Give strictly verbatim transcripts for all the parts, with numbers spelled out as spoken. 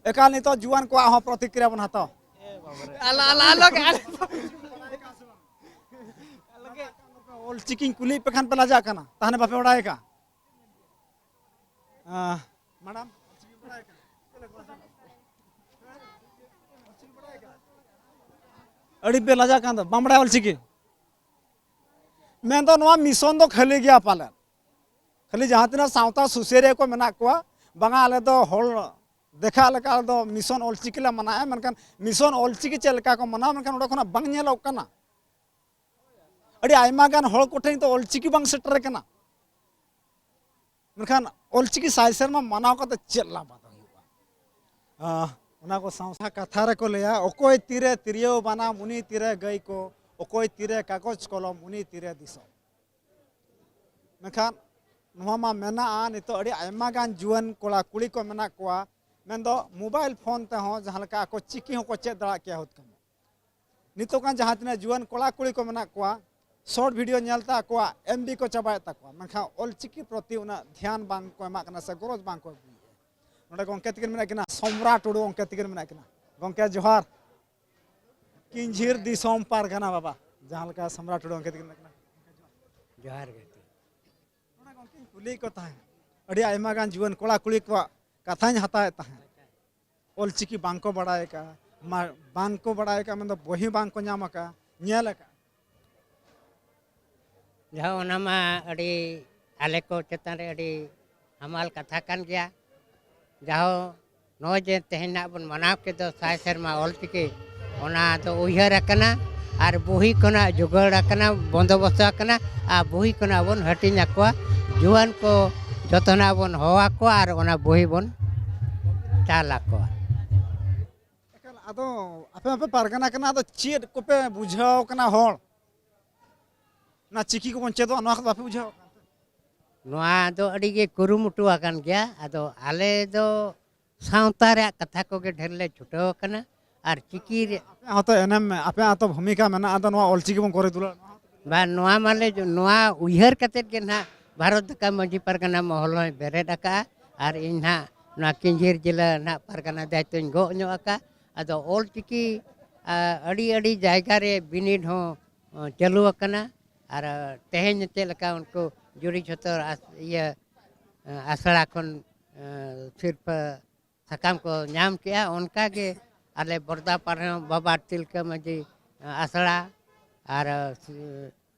ᱮᱠᱟᱞ ᱱᱤᱛᱚᱜ ᱡᱩᱣᱟᱹᱱ ᱠᱚᱣᱟᱜ ᱦᱚᱸ ᱯᱨᱚᱛᱤᱠᱨᱤᱭᱟ ᱵᱚᱱ ᱦᱟᱛᱟᱣᱟ᱾ ᱟᱞᱟ ᱟᱞᱟ ᱟᱞᱟ ᱟᱞᱟ᱾ ᱚᱞ ᱪᱤᱠᱤᱧ ᱠᱩᱞᱤᱭᱮᱫ ᱯᱮ ᱠᱷᱟᱱ ᱯᱮ ᱞᱟᱡᱟᱜ ᱠᱟᱱᱟ, ᱛᱟᱦᱞᱮ ᱵᱟᱯᱮ ᱵᱟᱲᱟᱭ ᱠᱟᱜᱼᱟ? ᱟᱸ, ᱢᱮᱰᱟᱢ, ᱟᱹᱰᱤ ᱯᱮ ᱞᱟᱡᱟᱜ ᱠᱟᱱ ᱫᱚ, ᱵᱟᱢ ᱵᱟᱲᱟᱭᱟ ᱚᱞ ᱪᱤᱠᱤ? ᱢᱮᱱᱫᱚ ᱱᱚᱣᱟ ᱢᱤᱥᱚᱱ ᱫᱚ ᱠᱷᱟᱹᱞᱤ ᱜᱮᱭᱟ ᱯᱟᱞᱮᱱ᱾ ᱠᱷᱟᱹᱞᱤ ᱡᱟᱦᱟᱸ ᱛᱤᱱᱟᱹᱜ ᱥᱟᱶᱛᱟ ᱥᱩᱥᱟᱹᱨᱤᱭᱟᱹ ᱠᱚ ᱢᱮᱱᱟᱜ ᱠᱚᱣᱟ, ᱵᱟᱝᱟ ᱟᱞᱮ ᱫᱚ ᱦᱚᱲ ᱫᱮᱠᱷᱟᱜ ᱞᱮᱠᱟ ᱟᱞᱮ ᱫᱚ ᱢᱤᱥᱚᱱ ᱚᱞᱪᱤᱠᱤ ᱞᱮ ᱢᱟᱱᱟᱣᱮᱫᱼᱟ, ᱢᱮᱱᱠᱷᱟᱱ ᱢᱤᱥᱚᱱ ᱚᱞᱪᱤᱠᱤ ᱪᱮᱫ ᱞᱮᱠᱟ ᱠᱚ ᱢᱟᱱᱟᱣᱟ, ᱢᱮᱱᱠᱷᱟᱱ ᱚᱸᱰᱮ ᱠᱷᱚᱱᱟᱜ ᱵᱟᱝ ᱧᱮᱞᱚᱜ ᱠᱟᱱᱟ᱾ ᱟᱹᱰᱤ ᱟᱭᱢᱟ ᱜᱟᱱ ᱦᱚᱲ ᱠᱚᱴᱷᱮᱱ ᱫᱚ ᱚᱞᱪᱤᱠᱤ ᱵᱟᱝ ᱥᱮᱴᱮᱨ ᱠᱟᱱᱟ᱾ ᱢᱮᱱᱠᱷᱟᱱ ᱚᱞᱪᱤᱠᱤ ᱥᱟᱭ ᱥᱮᱨᱢᱟ ᱢᱟᱱᱟᱣ ᱠᱟᱛᱮ ᱪᱮᱫ ᱞᱟᱵᱷ ᱟᱫᱚ ᱦᱩᱭᱩᱜᱼᱟ? ᱟᱸ, ᱚᱱᱟ ᱠᱚ ᱥᱟᱶᱛᱟ ᱠᱟᱛᱷᱟ ᱨᱮᱠᱚ ᱞᱟᱹᱭᱟ, "ᱚᱠᱚᱭ ᱛᱤᱨᱮ ᱛᱤᱨᱭᱳ ᱵᱟᱱᱟᱢ, ᱩᱱᱤ ᱛᱤᱨᱮ ᱜᱟᱹᱭ ᱠᱚ, ᱚᱠᱚᱭ ᱛᱤᱨᱮ ᱠᱟᱜᱚᱡᱽ ᱠᱚᱞᱚᱢ, ᱩᱱᱤ ᱛᱤᱨᱮ ᱫᱤᱥᱚᱢ᱾" ᱢᱮᱱᱠᱷᱟᱱ ᱱᱚᱣᱟ ᱢᱟ ᱢᱮᱱᱟᱜᱼᱟ, ᱱᱤᱛᱚᱜ ᱟᱹᱰᱤ ᱟᱭᱢᱟ ᱜᱟᱱ ᱡᱩᱣᱟᱹᱱ ᱠᱚᱲᱟ ᱠᱩᱲᱤ ᱠᱚ ᱢᱮᱱᱟᱜ ᱠᱚᱣᱟ, ᱢᱮᱱᱫᱚ ᱢᱳᱵᱟᱭᱤᱞ ᱯᱷᱳᱱ ᱛᱮᱦᱚᱸ ᱡᱟᱦᱟᱸ ᱞᱮᱠᱟ ᱟᱠᱚ ᱪᱤᱠᱤ ᱦᱚᱸᱠᱚ ᱪᱮᱫ ᱫᱟᱲᱮᱭᱟᱜ ᱠᱮᱭᱟ ᱦᱩᱛᱠᱟᱹᱢ᱾ ᱱᱤᱛᱚᱜ ᱜᱟᱱ ᱡᱟᱦᱟᱸ ᱛᱤᱱᱟᱹᱜ ᱡᱩᱣᱟᱹᱱ ᱠᱚᱲᱟ ᱠᱩᱲᱤ ᱠᱚ ᱢᱮᱱᱟᱜ ᱠᱚᱣᱟ, ᱥᱚᱨᱴ ᱵᱷᱤᱰᱤᱭᱳ ᱧᱮᱞᱛᱮ ᱟᱠᱚᱣᱟᱜ ᱮᱢ ᱵᱤ ᱠᱚ ᱪᱟᱵᱟᱭᱮᱫ ᱛᱟᱠᱚᱣᱟ, ᱢᱮᱱᱠᱷᱟᱱ ᱚᱞᱪᱤᱠᱤ ᱯᱨᱚᱛᱤ ᱩᱱᱟᱹᱜ ᱫᱷᱮᱭᱟᱱ ᱵᱟᱝ ᱠᱚ ᱮᱢᱟᱜ ᱠᱟᱱᱟ ᱥᱮ ᱜᱚᱨᱚᱡᱽ ᱵᱟᱝ ᱠᱚ ᱟᱹᱜᱩᱭᱮᱫᱼᱟ᱾ ᱱᱚᱰᱮ ᱜᱚᱢᱠᱮ ᱛᱟᱹᱠᱤᱱ ᱢᱮᱱᱟᱜ ᱠᱤᱱᱟ, ᱥᱚᱢᱨᱟ ᱴᱩᱰᱩ ᱜᱚᱢᱠᱮ ᱛᱟᱹᱠᱤᱱ ᱢᱮᱱᱟᱜ ᱠᱤᱱᱟ᱾ ᱜᱚᱢᱠᱮ ᱡᱚᱦᱟᱨ᱾ ᱠᱤᱧᱡᱷᱤᱨ ᱫᱤᱥᱚᱢ ᱯᱟᱨᱜᱟᱱᱟ ᱵᱟᱵᱟ, ᱡᱟᱦᱟᱸ ᱞᱮᱠᱟ ᱥᱚᱢᱨᱟ ᱴᱩᱰᱩ ᱜᱚᱢᱠᱮ ᱛᱟᱹᱠᱤᱱ ᱢᱮᱱᱟᱜ ᱠᱤᱱᱟ᱾ ᱡᱚᱦᱟᱨ ᱜᱮ᱾ ᱱᱚᱰᱮ ᱜᱚᱢᱠᱮᱧ ᱠᱩᱞᱤᱭᱮᱫ ᱠᱚ ᱛᱟᱦᱮᱸᱫ, ᱟᱹᱰᱤ ᱟᱭᱢᱟ ᱜᱟᱱ ᱡᱩᱣᱟᱹᱱ ᱠᱚᱲᱟ ᱠᱩᱲᱤ ᱠᱚᱣᱟᱜ ᱠᱟᱛᱷᱟᱧ ᱦᱟᱛᱟᱣᱮᱫ ᱛᱟᱦᱮᱸᱫ᱾ ᱚᱞᱪᱤᱠᱤ ᱵᱟᱝᱠᱚ ᱵᱟᱲᱟᱭ ᱟᱠᱟᱫᱼᱟ, ᱢᱟ ᱵᱟᱝᱠᱚ ᱵᱟᱲᱟᱭ ᱟᱠᱟᱫᱼᱟ, ᱢᱮᱱᱫᱚ ᱵᱚᱦᱤ ᱵᱟᱝᱠᱚ ᱧᱟᱢ ᱟᱠᱟᱫᱼᱟ, ᱧᱮᱞ ᱟᱠᱟᱫᱼᱟ᱾ ᱡᱟᱦᱟᱸ ᱚᱱᱟ ᱢᱟ ᱟᱹᱰᱤ ᱟᱞᱮ ᱠᱚ ᱪᱮᱛᱟᱱ ᱨᱮ ᱟᱹᱰᱤ ᱦᱟᱢᱟᱞ ᱠᱟᱛᱷᱟ ᱠᱟᱱ ᱜᱮᱭᱟ᱾ ᱡᱟᱦᱳ ᱱᱚᱜᱼᱚᱭ ᱡᱮ ᱛᱮᱦᱮᱧ ᱱᱟᱜ ᱵᱚᱱ ᱢᱟᱱᱟᱣ ᱠᱮᱫ ᱫᱚ ᱥᱟᱭ ᱥᱮᱨᱢᱟ ᱚᱞᱪᱤᱠᱤ, ᱚᱱᱟ ᱫᱚ ᱩᱭᱦᱟᱹᱨ ᱟᱠᱟᱱᱟ ᱟᱨ ᱵᱩᱦᱤ ᱠᱷᱚᱱᱟᱜ ᱡᱚᱜᱟᱲ ᱟᱠᱟᱱᱟ, ᱵᱚᱱᱫᱳᱵᱚᱥᱛᱚ ᱟᱠᱟᱱᱟ ᱟᱨ ᱵᱩᱦᱤ ᱠᱷᱚᱱᱟᱜ ᱵᱚᱱ ᱦᱟᱹᱴᱤᱧ ᱟᱠᱚᱣᱟ᱾ ᱡᱩᱣᱟᱹᱱ ᱠᱚ ᱡᱚᱛᱚᱱᱟᱜ ᱵᱚᱱ ᱦᱚᱦᱚ ᱟᱠᱚᱣᱟ ᱟᱨ ᱚᱱᱟ ᱵᱩᱦᱤ ᱵᱚᱱ ᱪᱟᱞ ᱟᱠᱚᱣᱟ᱾ ᱮᱠᱟᱞ, ᱟᱫᱚ ᱟᱯᱮ ᱢᱟᱯᱮ ᱯᱟᱨᱜᱟᱱᱟ ᱠᱟᱱᱟ, ᱟᱫᱚ ᱪᱮᱫ ᱠᱚᱯᱮ ᱵᱩᱡᱷᱟᱹᱣ ᱠᱟᱱᱟ ᱦᱚᱲ? ᱚᱱᱟ ᱪᱤᱠᱤ ᱠᱚᱵᱚᱱ ᱪᱮᱫᱚᱜᱼᱟ, ᱱᱚᱣᱟ ᱠᱚᱫᱚ ᱵᱟᱯᱮ ᱵᱩᱡᱷᱟᱹᱣ? ᱱᱚᱣᱟ ᱫᱚ ᱟᱹᱰᱤ ᱜᱮ ᱠᱩᱨᱩᱢᱩᱴᱩ ᱟᱠᱟᱱ ᱜᱮᱭᱟ᱾ ᱟᱫᱚ ᱟᱞᱮ ᱫᱚ ᱥᱟᱶᱛᱟ ᱨᱮᱭᱟᱜ ᱠᱟᱛᱷᱟ ᱠᱚᱜᱮ ᱰᱷᱮᱨ ᱞᱮ ᱪᱷᱩᱴᱟᱹᱣ ᱟᱠᱟᱱᱟ᱾ ᱟᱨ ᱪᱤᱠᱤ ᱨᱮ ᱟᱯᱮᱭᱟᱜ ᱦᱚᱸᱛᱚ ᱮᱱᱮᱢ, ᱟᱯᱮᱭᱟᱜ ᱦᱚᱸᱛᱚ ᱵᱷᱩᱢᱤᱠᱟ ᱢᱮᱱᱟᱜᱼᱟ, ᱟᱫᱚ ᱱᱚᱣᱟ ᱚᱞᱪᱤᱠᱤ ᱵᱚᱱ ᱜᱚᱲᱮ ᱫᱩᱞᱟᱹᱲ᱾ ᱵᱟᱝ, ᱱᱚᱣᱟ ᱢᱟᱞᱮ ᱡᱚ-, ᱱᱚᱣᱟ ᱩᱭᱦᱟᱹᱨ ᱠᱟᱛᱮᱫ ᱜᱮ ᱱᱟᱦᱟᱜ ᱵᱷᱟᱨᱚᱛ ᱫᱟᱠᱟ ᱢᱟᱹᱡᱷᱤ ᱯᱟᱨᱜᱟᱱᱟ ᱢᱚᱦᱚᱞ ᱦᱚᱸᱭ ᱵᱮᱨᱮᱫ ᱟᱠᱟᱫᱼᱟ᱾ ᱟᱨ ᱤᱧ ᱱᱟᱦᱟᱜ ᱱᱚᱣᱟ ᱠᱤᱧᱡᱷᱤᱨ ᱡᱮᱞᱟ ᱱᱟᱦᱟᱜ ᱯᱟᱨᱜᱟᱱᱟ ᱫᱟᱭᱤᱛᱛᱚᱧ ᱜᱚᱜ ᱧᱚᱜ ᱟᱠᱟᱫ᱾ ᱟᱫᱚ ᱚᱞ ᱪᱤᱠᱤ, ᱟ, ᱟᱹᱰᱤ ᱟᱹᱰᱤ ᱡᱟᱭᱜᱟ ᱨᱮ ᱵᱤᱱᱤᱰ ᱦᱚᱸ, ᱚ, ᱪᱟᱹᱞᱩ ᱟᱠᱟᱱᱟ᱾ ᱟᱨ, ᱟ, ᱛᱮᱦᱮᱧ ᱪᱮᱫ ᱞᱮᱠᱟ ᱩᱱᱠᱩ ᱡᱩᱨᱤ ᱡᱷᱚᱛᱚᱨ ᱟᱥ-, ᱤᱭᱟᱹ, ᱟ, ᱟᱥᱲᱟ ᱠᱷᱚᱱ, ᱟ, ᱥᱤᱨᱯᱟᱹ ᱥᱟᱠᱟᱢ ᱠᱚ ᱧᱟᱢ ᱠᱮᱜᱼᱟ, ᱚᱱᱠᱟ ᱜᱮ ᱟᱞᱮ ᱵᱚᱨᱫᱟ ᱯᱟᱨᱦᱚᱸ ᱵᱟᱵᱟ ᱛᱤᱞᱠᱟᱹ ᱢᱟᱹᱡᱷᱤ, ᱟ, ᱟᱥᱲᱟ ᱟᱨ, ᱟ, ᱥᱤ-,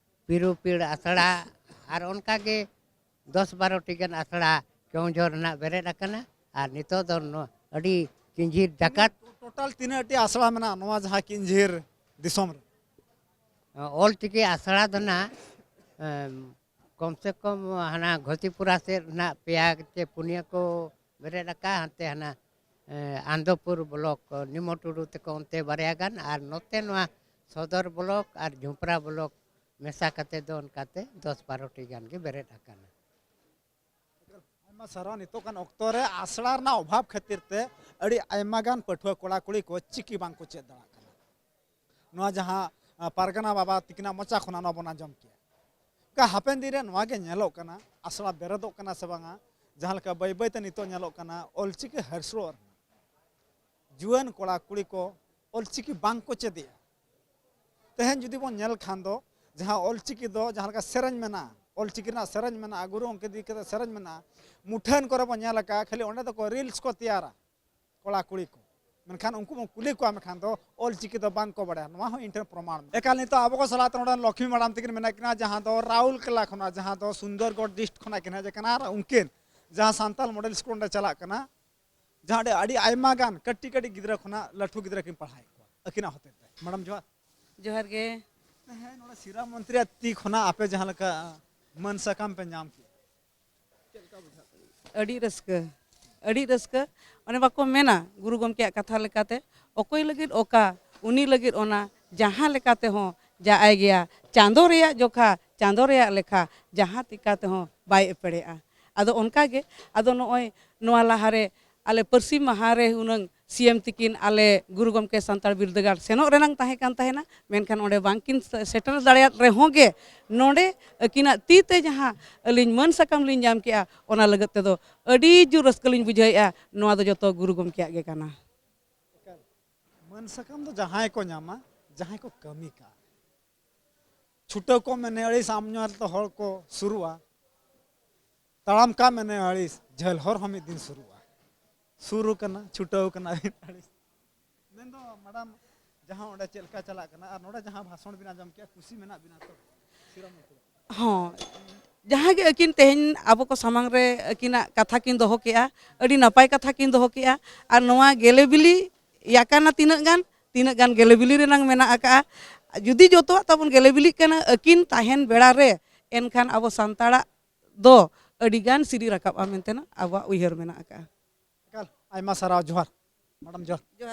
ᱯᱤᱨᱩ ᱯᱤᱲ ᱟᱥᱲᱟ ᱟᱨ ᱚᱱᱠᱟ ᱜᱮ ᱫᱚᱥ ᱵᱟᱨᱚ ᱴᱤ ᱜᱟᱱ ᱟᱥᱲᱟ ᱠᱮᱣᱚᱱᱡᱷᱚᱨ ᱨᱮᱱᱟᱜ ᱵᱮᱨᱮᱫ ᱟᱠᱟᱱᱟ᱾ ᱟᱨ ᱱᱤᱛᱚᱜ ᱫᱚ ᱱᱚ-, ᱟᱹᱰᱤ ᱠᱤᱧᱡᱷᱤᱨ ᱡᱟᱠᱟᱛ᱾ ᱴᱳᱴᱟᱞ ᱛᱤᱱᱟᱹᱜ ᱴᱤ ᱟᱥᱲᱟ ᱢᱮᱱᱟᱜᱼᱟ ᱱᱚᱣᱟ ᱡᱟᱦᱟᱸ ᱠᱤᱧᱡᱷᱤᱨ ᱫᱤᱥᱚᱢ ᱨᱮ? ᱚᱞ ᱪᱤᱠᱤ ᱟᱥᱲᱟ ᱫᱚ ᱱᱟᱜ, ᱮᱢ, ᱠᱚᱢ ᱥᱮ ᱠᱚᱢ ᱦᱟᱱᱟ ᱜᱷᱚᱥᱤᱯᱩᱨᱟ ᱥᱮᱫ ᱱᱟᱜ ᱯᱮᱭᱟ ᱪᱮ ᱯᱩᱱᱭᱟᱹ ᱠᱚ ᱵᱮᱨᱮᱫ ᱟᱠᱟᱫᱼᱟ᱾ ᱦᱟᱱᱛᱮ ᱦᱟᱱᱟ, ᱮ, ᱟᱱᱫᱚᱯᱩᱨ ᱵᱞᱚᱠ, ᱱᱤᱢᱚ ᱴᱩᱰᱩ ᱛᱟᱠᱚ ᱚᱱᱛᱮ ᱵᱟᱨᱭᱟ ᱜᱟᱱ, ᱟᱨ ᱱᱚᱛᱮ ᱱᱚᱣᱟ ᱥᱚᱫᱚᱨ ᱵᱞᱚᱠ ᱟᱨ ᱡᱷᱩᱢᱯᱨᱟ ᱵᱞᱚᱠ ᱢᱮᱥᱟ ᱠᱟᱛᱮ ᱫᱚ ᱚᱱᱠᱟᱛᱮ ᱫᱚᱥ ᱵᱟᱨᱚ ᱴᱤ ᱜᱟᱱ ᱜᱮ ᱵᱮᱨᱮᱫ ᱟᱠᱟᱱᱟ᱾ ᱟᱭᱢᱟ ᱥᱟᱨᱦᱟᱣ᱾ ᱱᱤᱛᱚᱜ ᱜᱟᱱ ᱚᱠᱛᱚ ᱨᱮ ᱟᱥᱲᱟ ᱨᱮᱱᱟᱜ ᱚᱵᱷᱟᱵᱽ ᱠᱷᱟᱹᱛᱤᱨ ᱛᱮ ᱟᱹᱰᱤ ᱟᱭᱢᱟ ᱜᱟᱱ ᱯᱟᱹᱴᱷᱩᱣᱟᱹ ᱠᱚᱲᱟ ᱠᱩᱲᱤ ᱠᱚ ᱪᱤᱠᱤ ᱵᱟᱝ ᱠᱚ ᱪᱮᱫ ᱫᱟᱲᱮᱭᱟᱜ ᱠᱟᱱᱟ᱾ ᱱᱚᱣᱟ ᱡᱟᱦᱟᱸ, ᱟ, ᱯᱟᱨᱜᱟᱱᱟ ᱵᱟᱵᱟ ᱛᱤᱠᱤᱱᱟᱜ ᱢᱚᱪᱟ ᱠᱷᱚᱱᱟᱜ ᱱᱚᱣᱟ ᱵᱚᱱ ᱟᱸᱡᱚᱢ ᱠᱮᱜᱼᱟ᱾ ᱚᱱᱠᱟ ᱦᱟᱯᱮᱱ ᱫᱤᱱ ᱨᱮ ᱱᱚᱣᱟ ᱜᱮ ᱧᱮᱞᱚᱜ ᱠᱟᱱᱟ, ᱟᱥᱲᱟ ᱵᱮᱨᱮᱫᱚᱜ ᱠᱟᱱᱟ ᱥᱮ ᱵᱟᱝᱟ? ᱡᱟᱦᱟᱸ ᱞᱮᱠᱟ ᱵᱟᱹᱭ ᱵᱟᱹᱭ ᱛᱮ ᱱᱤᱛᱚᱜ ᱧᱮᱞᱚᱜ ᱠᱟᱱᱟ, ᱚᱞᱪᱤᱠᱤ ᱦᱟᱹᱥᱨᱚᱜ ᱨᱮᱱᱟᱜ ᱡᱩᱣᱟᱹᱱ ᱠᱚᱲᱟ ᱠᱩᱲᱤ ᱠᱚ ᱚᱞᱪᱤᱠᱤ ᱵᱟᱝ ᱠᱚ ᱪᱮᱫᱮᱜᱼᱟ᱾ ᱛᱮᱦᱮᱧ ᱡᱩᱫᱤ ᱵᱚᱱ ᱧᱮᱞ ᱠᱷᱟᱱ ᱫᱚ, ᱡᱟᱦᱟᱸ ᱚᱞᱪᱤᱠᱤ ᱫᱚ ᱡᱟᱦᱟᱸ ᱞᱮᱠᱟ ᱥᱮᱨᱮᱧ ᱢᱮᱱᱟᱜᱼᱟ, ᱚᱞᱪᱤᱠᱤ ᱨᱮᱱᱟᱜ ᱥᱮᱨᱮᱧ ᱢᱮᱱᱟᱜᱼᱟ, ᱜᱩᱨᱩ ᱜᱚᱢᱠᱮ ᱤᱫᱤ ᱠᱟᱛᱮ ᱥᱮᱨᱮᱧ ᱢᱮᱱᱟᱜᱼᱟ, ᱢᱩᱴᱷᱟᱹᱱ ᱠᱚᱨᱮ ᱵᱚᱱ ᱧᱮᱞ ᱟᱠᱟᱫᱼᱟ, ᱠᱷᱟᱹᱞᱤ ᱚᱸᱰᱮ ᱫᱚᱠᱚ ᱨᱤᱞᱥ ᱠᱚ ᱛᱮᱭᱟᱨᱟ ᱠᱚᱲᱟ ᱠᱩᱲᱤ ᱠᱚ᱾ ᱢᱮᱱᱠᱷᱟᱱ ᱩᱱᱠᱩ ᱵᱚᱱ ᱠᱩᱞᱤ ᱠᱚᱣᱟ, ᱢᱮᱱᱠᱷᱟᱱ ᱫᱚ ᱚᱞᱪᱤᱠᱤ ᱫᱚ ᱵᱟᱝ ᱠᱚ ᱵᱟᱲᱟᱭᱟ᱾ ᱱᱚᱣᱟ ᱦᱚᱸ ᱤᱧ ᱴᱷᱮᱱ ᱯᱨᱚᱢᱟᱬ ᱢᱮᱱᱟᱜᱼᱟ᱾ ᱮᱠᱟᱞ ᱱᱤᱛᱚᱜ ᱟᱵᱚ ᱠᱚ ᱥᱟᱞᱟᱜ ᱛᱮ ᱱᱚᱰᱮ ᱞᱚᱠᱷᱢᱤ ᱢᱮᱰᱟᱢ ᱛᱟᱹᱠᱤᱱ ᱢᱮᱱᱟᱜ ᱠᱤᱱᱟ, ᱡᱟᱦᱟᱸ ᱫᱚ ᱨᱟᱣᱩᱞᱠᱮᱞᱟ ᱠᱷᱚᱱᱟᱜ, ᱡᱟᱦᱟᱸ ᱫᱚ ᱥᱩᱱᱫᱚᱨᱜᱚᱲ ᱰᱤᱥᱴ ᱠᱷᱚᱱᱟᱜ ᱠᱤᱱ ᱦᱮᱡ ᱟᱠᱟᱱᱟ, ᱟᱨ ᱩᱱᱠᱤᱱ ᱡᱟᱦᱟᱸ ᱥᱟᱱᱛᱟᱞ ᱢᱚᱰᱮᱞ ᱥᱠᱩᱞ ᱚᱸᱰᱮ ᱪᱟᱞᱟᱜ ᱠᱟᱱᱟ, ᱡᱟᱦᱟᱸ ᱚᱸᱰᱮ ᱟᱹᱰᱤ ᱟᱭᱢᱟ ᱜᱟᱱ ᱠᱟᱹᱴᱤᱡ ᱠᱟᱹᱴᱤᱡ ᱜᱤᱫᱽᱨᱟᱹ ᱠᱷᱚᱱᱟᱜ ᱞᱟᱹᱴᱷᱩ ᱜᱤᱫᱽᱨᱟᱹ ᱠᱤᱱ ᱯᱟᱲᱦᱟᱣᱮᱫ ᱠᱚᱣᱟ ᱟᱹᱠᱤᱱᱟᱜ ᱦᱚᱛᱮ ᱛᱮ᱾ ᱢᱮᱰᱟᱢ ᱡᱚᱦᱟᱨ᱾ ᱡᱚᱦᱟᱨ ᱜᱮ᱾ ᱦᱮᱸ, ᱱᱚᱰᱮ ᱥᱤᱨᱟ ᱢᱚᱱᱛᱨᱤᱭᱟᱜ ᱛᱤ ᱠᱷᱚᱱᱟᱜ ᱟᱯᱮ ᱡᱟᱦᱟᱸ ᱞᱮᱠᱟ ᱢᱟᱹᱱ ᱥᱟᱠᱟᱢ ᱯᱮ ᱧᱟᱢ ᱠᱮᱫᱟ, ᱪᱮᱫ ᱞᱮᱠᱟ ᱵᱩᱡᱷᱟᱹᱜ ᱠᱟᱱᱟ? ᱟᱹᱰᱤ ᱨᱟᱹᱥᱠᱟᱹ, ᱟᱹᱰᱤ ᱨᱟᱹᱥᱠᱟᱹ᱾ ᱚᱱᱮ ᱵᱟᱠᱚ ᱢᱮᱱᱟ, ᱜᱩᱨᱩ ᱜᱚᱢᱠᱮᱭᱟᱜ ᱠᱟᱛᱷᱟ ᱞᱮᱠᱟᱛᱮ, "ᱚᱠᱚᱭ ᱞᱟᱹᱜᱤᱫ ᱚᱠᱟ, ᱩᱱᱤ ᱞᱟᱹᱜᱤᱫ ᱚᱱᱟ, ᱡᱟᱦᱟᱸ ᱞᱮᱠᱟ ᱛᱮᱦᱚᱸ ᱡᱟᱜ ᱟᱭ ᱜᱮᱭᱟ, ᱪᱟᱸᱫᱚ ᱨᱮᱭᱟᱜ ᱡᱚᱠᱷᱟ, ᱪᱟᱸᱫᱚ ᱨᱮᱭᱟᱜ ᱞᱮᱠᱷᱟ, ᱡᱟᱦᱟᱸ ᱛᱤᱠᱟ ᱛᱮᱦᱚᱸ ᱵᱟᱭ ᱮᱯᱮᱲᱮᱜᱼᱟ᱾" ᱟᱫᱚ ᱚᱱᱠᱟ ᱜᱮ, ᱟᱫᱚ ᱱᱚᱜᱼᱚᱭ ᱱᱚᱣᱟ ᱞᱟᱦᱟᱨᱮ ᱟᱞᱮ ᱯᱟᱹᱨᱥᱤ ᱢᱟᱦᱟ ᱨᱮ ᱦᱩᱱᱟᱹᱝ ᱥᱤ ᱮᱢ ᱛᱤᱠᱤᱱ ᱟᱞᱮ ᱜᱩᱨᱩ ᱜᱚᱢᱠᱮ ᱥᱟᱱᱛᱟᱲ ᱵᱤᱨᱫᱟᱹᱜᱟᱲ ᱥᱮᱱᱚᱜ ᱨᱮᱱᱟᱝ ᱛᱟᱦᱮᱸ ᱠᱟᱱ ᱛᱟᱦᱮᱱᱟ, ᱢᱮᱱᱠᱷᱟᱱ ᱚᱸᱰᱮ ᱵᱟᱝᱠᱤᱱ ᱥᱮ-, ᱥᱮᱴᱮᱨ ᱫᱟᱲᱮᱭᱟᱫ ᱨᱮᱦᱚᱸ ᱜᱮ, ᱱᱚᱰᱮ ᱟᱹᱠᱤᱱᱟᱜ ᱛᱤ ᱛᱮ ᱡᱟᱦᱟᱸ ᱟᱹᱞᱤᱧ ᱢᱟᱹᱱ ᱥᱟᱠᱟᱢ ᱞᱤᱧ ᱧᱟᱢ ᱠᱮᱜᱼᱟ, ᱚᱱᱟ ᱞᱟᱹᱜᱤᱫ ᱛᱮᱫᱚ ᱟᱹᱰᱤ ᱡᱳᱨ ᱨᱟᱹᱥᱠᱟᱹ ᱞᱤᱧ ᱵᱩᱡᱷᱟᱹᱣᱮᱫᱼᱟ᱾ ᱱᱚᱣᱟ ᱫᱚ ᱡᱚᱛᱚ ᱜᱩᱨᱩ ᱜᱚᱢᱠᱮᱭᱟᱜ ᱜᱮ ᱠᱟᱱᱟ᱾ ᱢᱟᱹᱱ ᱥᱟᱠᱟᱢ ᱫᱚ ᱡᱟᱦᱟᱸᱭ ᱠᱚ ᱧᱟᱢᱟ, ᱡᱟᱦᱟᱸᱭ ᱠᱚ ᱠᱟᱹᱢᱤ ᱠᱟᱜᱼᱟ᱾ ᱪᱷᱩᱴᱟᱹᱣ ᱠᱚᱜ ᱢᱮ ᱱᱮ ᱟᱹᱲᱤᱥ, ᱟᱢ ᱧᱮᱞ ᱛᱮ ᱦᱚᱲ ᱠᱚ ᱥᱩᱨᱩᱜᱼᱟ᱾ ᱛᱟᱲᱟᱢ ᱠᱟᱜ ᱢᱮ ᱱᱮ ᱟᱹᱲᱤᱥ, ᱡᱷᱟᱹᱞ ᱦᱚᱨ ᱦᱚᱸ ᱢᱤᱫ ᱫᱤᱱ ᱥᱩᱨᱩᱜᱼᱟ᱾ ᱥᱩᱨ ᱠᱟᱱᱟ, ᱪᱷᱩᱴᱟᱹᱣ ᱠᱟᱱᱟ ᱵᱤᱱ ᱟᱹᱲᱤᱥ᱾ ᱢᱮᱱᱫᱚ ᱢᱮᱰᱟᱢ, ᱡᱟᱦᱟᱸ ᱚᱸᱰᱮ ᱪᱮᱫ ᱞᱮᱠᱟ ᱪᱟᱞᱟᱜ ᱠᱟᱱᱟ ᱟᱨ ᱱᱚᱰᱮ ᱡᱟᱦᱟᱸ ᱵᱷᱟᱥᱚᱱ ᱵᱤᱱ ᱟᱸᱡᱚᱢ ᱠᱮᱜᱼᱟ, ᱠᱩᱥᱤ ᱢᱮᱱᱟᱜ ᱵᱤᱱᱟ ᱛᱚ? ᱥᱤᱨᱟᱢᱩᱞ ᱠᱚ᱾ ᱦᱚᱸ, ᱡᱟᱦᱟᱸ ᱜᱮ ᱟᱹᱠᱤᱱ ᱛᱮᱦᱮᱧ ᱟᱵᱚ ᱠᱚ ᱥᱟᱢᱟᱝ ᱨᱮ ᱟᱹᱠᱤᱱᱟᱜ ᱠᱟᱛᱷᱟ ᱠᱤᱱ ᱫᱚᱦᱚ ᱠᱮᱜᱼᱟ, ᱟᱹᱰᱤ ᱱᱟᱯᱟᱭ ᱠᱟᱛᱷᱟ ᱠᱤᱱ ᱫᱚᱦᱚ ᱠᱮᱜᱼᱟ᱾ ᱟᱨ ᱱᱚᱣᱟ ᱜᱮᱞᱮ ᱵᱤᱞᱤ ᱭᱟᱠᱟᱱᱟ ᱛᱤᱱᱟᱹᱜ ᱜᱟᱱ, ᱛᱤᱱᱟᱹᱜ ᱜᱟᱱ ᱜᱮᱞᱮ ᱵᱤᱞᱤ ᱨᱮᱱᱟᱝ ᱢᱮᱱᱟᱜ ᱟᱠᱟᱜᱼᱟ᱾ ᱡᱩᱫᱤ ᱡᱚᱛᱚᱣᱟᱜ ᱛᱟᱵᱚᱱ ᱜᱮᱞᱮ ᱵᱤᱞᱤᱜ ᱠᱟᱱᱟ ᱟᱹᱠᱤᱱ ᱛᱟᱦᱮᱱ ᱵᱮᱲᱟ ᱨᱮ, ᱮᱱᱠᱷᱟᱱ ᱟᱵᱚ ᱥᱟᱱᱛᱟᱲᱟᱜ ᱫᱚ ᱟᱹᱰᱤ ᱜᱟᱱ ᱥᱤᱨᱤ ᱨᱟᱠᱟᱵᱼᱟ ᱢᱮᱱᱛᱮ ᱟᱵᱚᱣᱟᱜ ᱩᱭᱦᱟᱹᱨ ᱢᱮᱱᱟᱜ ᱟᱠᱟᱜᱼᱟ᱾ ᱮᱠᱟᱞ, ᱟᱭᱢᱟ ᱥᱟᱨᱦᱟᱣ, ᱡᱚᱦᱟᱨ ᱢᱮᱰᱟᱢ, ᱡᱚᱦᱟᱨ᱾ ᱡᱚᱦᱟᱨ᱾